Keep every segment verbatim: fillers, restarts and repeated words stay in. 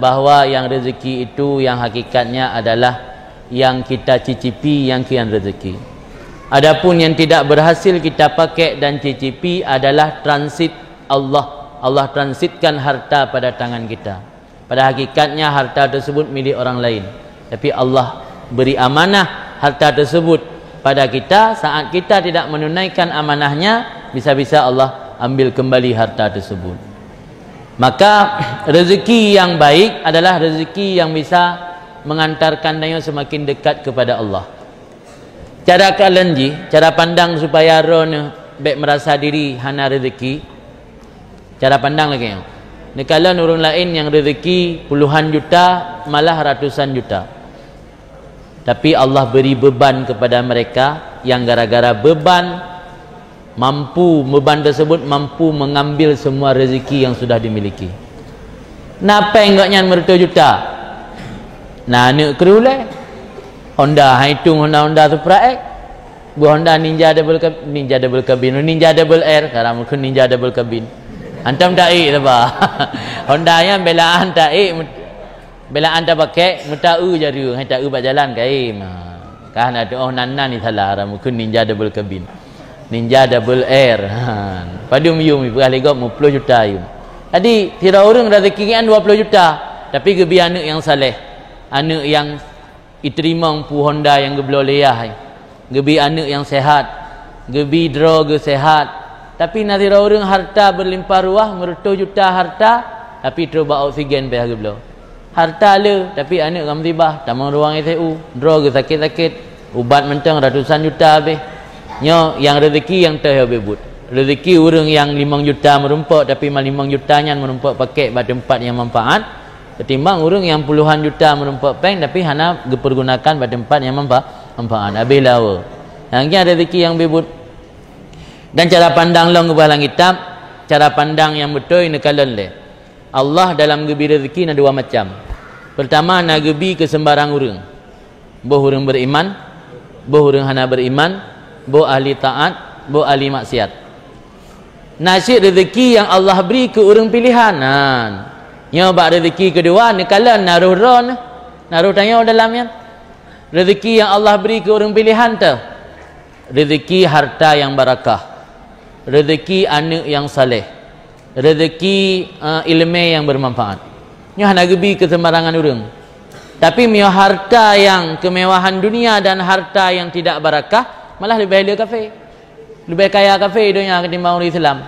bahwa yang rezeki itu yang hakikatnya adalah yang kita cicipi, yang kian rezeki. Adapun yang tidak berhasil kita pakai dan cicipi adalah transit Allah. Allah transitkan harta pada tangan kita. Pada hakikatnya harta tersebut milik orang lain. Tapi Allah beri amanah harta tersebut pada kita, saat kita tidak menunaikan amanahnya, bisa-bisa Allah ambil kembali harta tersebut. Maka rezeki yang baik adalah rezeki yang bisa mengantarkan tanyoe semakin dekat kepada Allah. Cara kalon jih, cara pandang supaya droeneuh bék merasa diri hana rezeki. Cara pandang lagée nyoe. Neukalon ureuëng laén nyang rezeki puluhan juta, malah ratusan juta. Tapi Allah beri beban kepada mereka yang gara-gara beban mampu, beban tersebut mampu mengambil semua rezeki yang sudah dimiliki. Na péng gobnyan meureutoh juta. Na aneuëk keu ulée. Honda, hai tung Honda, Honda Supra X. Bu Honda Ninja double cab-, Ninja double cabin, Ninja double R, sekarang mungkin Ninja double cabin. Antam taék saba. Honda nyan belaan taék, belaan tapakai, meuta'eu jareung, hai ta'eu bak jalan kaém. Ha. Kah na tuoh nan nan ni salah, ara mungkin Ninja double cabin. Ninja double R. Ha. Padum yum ipeugah lé gob meuplôh juta yum. Jadi, sidroe ureuëng rezeki nyan dua puluh juta, tapi geubi aneuëk nyang saleh. Aneuëk nyang iteurimong pu Honda nyang geubloe lé yah, geubi aneuëk nyang sehat, geubi droe geuh sehat. Tapi na sidroe ureuëng harta berlimpah ruah, meureutoh juta harta, tapi trok bak oksigen payah geubloe. Harta le, tapi aneuëk ka musibah, tamong ruang I C U, droe geuh sakét-sakét, ubat mantong ratusan juta habéh. Nyoe nyang rezeki nyang teuh bék buet. Rezeki ureuëng nyang limong juta meurumpok, tapi ma limong juta nyan meurumpok pakai bak teumpat nyang manfaat, ketimbang ureuëng nyang puluhan juta meurumpok péng tapi hana geupeurgunakan bak teumpat nyang manfa-, manfaat, habéh lawa. Nyang nyan rezeki nyang bék buet. Dan cara pandang lôn geupeugah lam kitab, cara pandang nyang beutôi neukalon lé. Allah dalam geubi rezeki na dua macam. Pertama, na geubi keu seumbarang ureuëng. Boh ureuëng beriman, boh ureuëng hana beriman, boh ahli taat, boh ahli maksiat. Na cit rezeki nyang Allah bri keu ureuëng pilihan. Nan, nyoe bak rezeki keudua, neukalon na roh droeneuh, na roh tanyoe dalam nyan. Rezeki nyang Allah bri keu ureuëng pilihan teuh. Rezeki harta nyang barakah. Rezeki aneuëk nyang saleh. Rezeki, eh, ileumé nyang bermanfaat. Nyoe hana geubi keu seumbarangan ureuëng. Tapi meunyoe harta nyang keumewahan dunia dan harta nyang tidak barakah, malah leubeh le kafé. Leubeh kaya kafé donya ketimbang ureuëng Islam.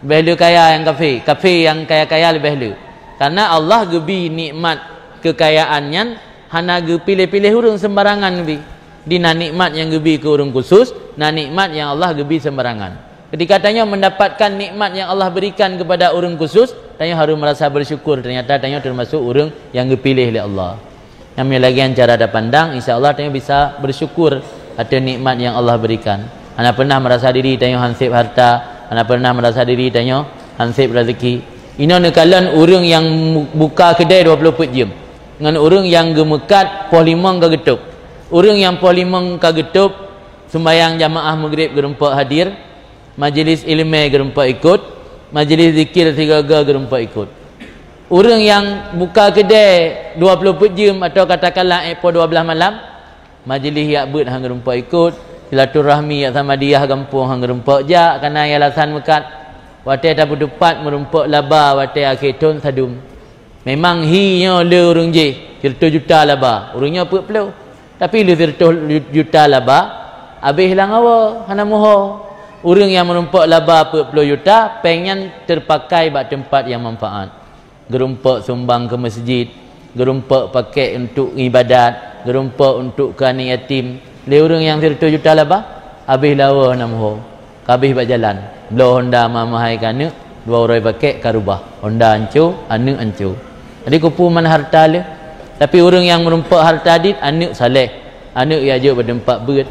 Leubeh le kaya nyang kafé, kafé nyang kaya-kaya leubeh le. Karena Allah geubi nikmat keukayaan nyan hana geupiléh-piléh ureuëng seumbarangan geubi. Di na nikmat nyang geubi keu ureuëng khusus, na nikmat nyang Allah geubi seumbarangan. Ketika tanyoe mendapatkan nikmat nyang Allah berikan kepada ureuëng khusus, tanyoe harus merasa bersyukur, ternyata tanyoe termasuk ureuëng nyang geupiléh lé Allah. Nyang meunyoe lagée nyan cara tapandang, insya Allah tanyoe bisa bersyukur atas nikmat nyang Allah berikan. Hana pernah merasa diri tanyoe hansép harta, hana pernah merasa diri tanyoe hansép rezeki. Inoe neukalon ureuëng nyang mu-, buka keudée dua ploh peuet jeuem, ngon ureuëng nyang geumeukat poh limong ka geutôb. Ureuëng nyang poh limong ka geutôb, sumbayang jamaah Maghrib geurumpok hadir, majelis ileumé geurumpok ikot, majelis zikir sigoe-goe geurumpok ikot. Ureuëng nyang buka keudée dua ploh peuet jeuem atawa katakanlah ék poh dua blaih malam, majelis jak beuet han geurumpok ikot, silaturahmi jak samadiyah gampông han geurumpok jak, kana alasan meukat. Watée tapeuteupat meurumpok laba watée akhé thon sadum. Memang hi nyoe le ureuëng jih, sireutôh juta laba, ureuëng nyoe peuet ploh. Tapi le sireutôh juta laba, habéh lam awa, hana muho. Ureuëng nyang meurumpok laba peuet ploh juta, péng nyan teupakai bak teumpat nyang manfaat. Geurumpok sumbang keu meuseujid, geurumpok pakék untuk iébadat, geurumpok untuk keu aneuëk yatim. Lé ureuëng nyang sireutôh juta laba, habéh lam awa hana muho. Ka habéh bak jalan. Bloe honda mahai-mahai keu aneuëk, dua uroe pakék ka rubah. Honda anco, aneuëk anco. Jadi keupeue man harta le? Tapi ureuëng nyang meurumpok harta dit, aneuëk saleh. Aneuëk jak jok bak teumpat beuet.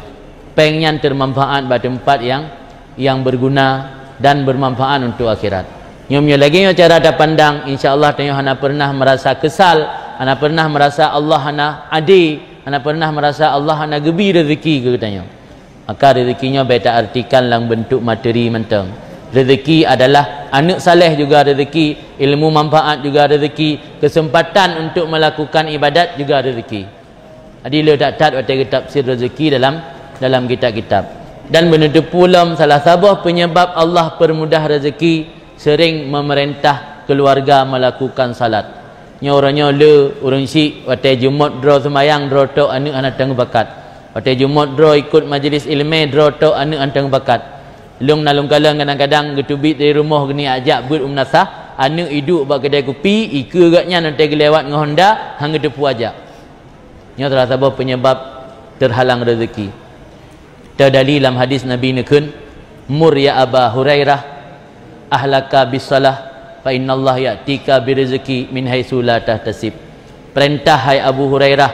Péng nyan teumanfaat bak teumpat nyang, nyang berguna dan bermanfaat untuk akhirat. Nyoe meunyoe lagée nyoe cara tapandang, insya Allah tanyoe hana pernah merasa kesal, hana pernah merasa Allah hana adé, hana pernah merasa Allah hana geubi rezeki keu geutanyoe. Maka rezeki nyoe bék taartikan lam beuntuk materi mantong. Rezeki adalah aneuk saleh juga rezeki, ilmu manfaat juga rezeki, kesempatan untuk melakukan ibadat juga rezeki. Jadi le that-that watée geutafsir rezeki dalam, dalam kitab-kitab. Dan beuneuteupeu lom salah saboh penyebab Allah permudah rezeki, sering memerintah keluarga melakukan salat. Nyoe uroe nyoe le ureuëng syiek watée Jumôt droe seumayang droe tok aneuk hana teueng bakat. Watée Jumôt droe ikot majelis ileumé droe tok aneuk hana teueng bakat. Lôn na lôn kalon kadang-kadang geuteubiet dari rumoh geuniet jak beuet u meunasah, aneuk iduek bak keudée kupi, ikeue gobnyan watée geulewat ngon honda, han geuteupeue jak. Nyoe salah saboh penyebab terhalang rezeki. Teudali lam hadis Nabi neukheun, "Mur ya Aba Hurairah, ahlaka bis salah, fa innallaha ya'tika birizqi min haitsu la tahtasib." Perintah, hai Abu Hurairah,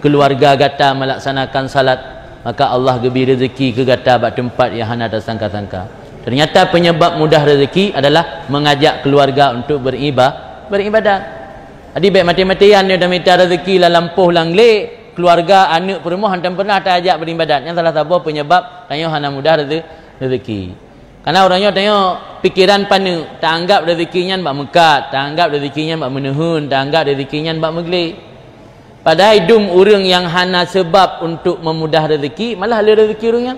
keluarga gata melaksanakan salat, maka Allah geubri rezeki keu gata bak teumpat nyang hana tasangka-sangka. Ternyata penyebab mudah rezeki adalah mengajak keluarga untuk beriba-, beribadat. Jadi bék maté-matéan nyoe tamita rezeki lam lampôh lam glé, keluarga, aneuk, peurumoh hana pernah tajak beribadat. Nyan salah saboh penyebab tanyoe hana mudah reze-, rezeki. Karena uroe nyoe tanyoe pikeran paneuk, taanggap rezeki nyan bak meukat, taanggap rezeki nyan bak meuneuheun, taanggap rezeki nyan bak meuglé. Padahai dum ureuëng nyang hana seubab untuk meumudah rezeki, malah le rezeki ureuëng nyan.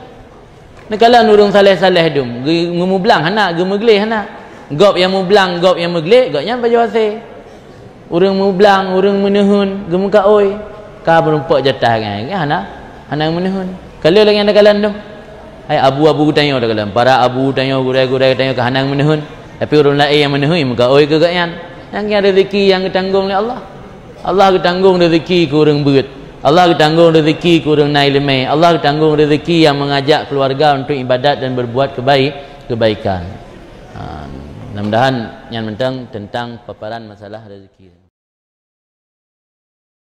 Neukalon ureuëng saleh-saleh dum, geu-, geumublang hana, geumeuglé hana. Gob nyang mublang, gob nyang meuglé, gobnyan pajoh hasé. Ureuëng mublang, ureuëng meuneuheun, geumeukaôi, ka meurumpok jatah nyan, hana, hana meuneuheun. Ka le lagée nyan takalon dum. Hai abu-abu geutanyoe takalon, para abu tanyoe, gurée-gurée tanyoe ka hana meuneuheun, tapi ureuëng laén nyang meuneuheun meukaôi keu gobnyan. Nyan keuh rezeki nyang geutanggong lé Allah. Allah geutanggong rezeki keu ureuëng beuet. Allah geutanggong rezeki keu ureuëng na ileumé. Allah geutanggong rezeki nyang mengajak keluarga untuk ibadat dan berbuat kebaik-, kebaikan. Ha, mudah-mudahan nyan mantong tentang paparan masalah rezeki.